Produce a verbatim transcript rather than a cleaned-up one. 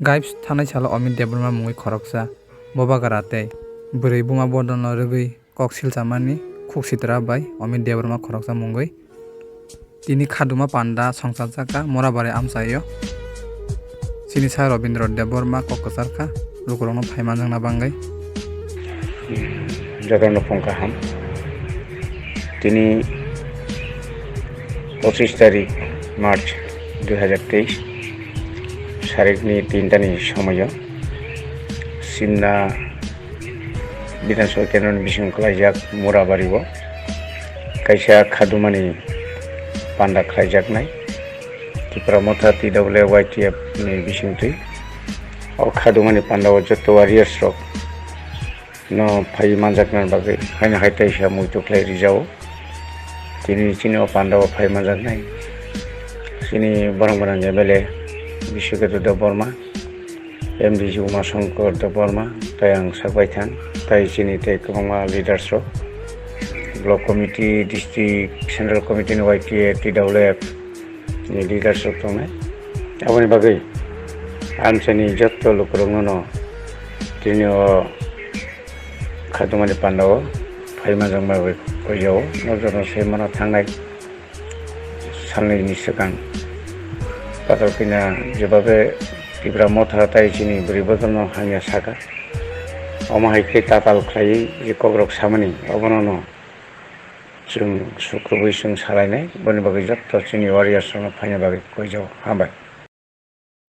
Guys, thanai salo Amit Debbarma mungwi khoroksa Bobagara tei bwrwi buma bodolno rwgwi kok silchamani khuk sitra bai Amit Debbarma khoroksa mungwi tini khaduma panda songcharjakha Morabari amchaio. Chini sa Robindra Debbarma kok kwcharkha lukurokno phai manjakna bangwi. Jotono phung kaham. Tini pochis tarik March dui hajar teis, sarikni tinta ni somoyo Simna Bidhan Sabha kendroni bising kwlaijak Murabari o kaisa khadumani panda khlaijaknai Tipra Motha T W Y T F ni bisingtwi. O khadumani panda o joto warriors rok no phai manjakna bagwi haino hai taisa muitu khlai rijao. Tini chini o panda o phai manjaknai chini borong borong M L A Biswaketa Debbarma, M D C Uma Shankar Debbarma, tei ang sak baithang, tei chini tei kwbangma leaders rok, block committee, district, central committee ni Y T A, T W F ni leaders rok tongnai. Aboni bagwi amchaini jotto lukurokno no tini o khadumani panda o phai manjakma bai koijao, nokjagno se mano thangnai salnwi ni swkang. Patal kina jebabe Tipra Motha tai chini bwrwi bodolno hamya saka. Omo hai khe tatal khlaiwi je kokrok samani, obono no chwng sukrubwi chwng salainai, boni bagwi jotto chini warriors rokno phaina bagwi koijao. Hambai.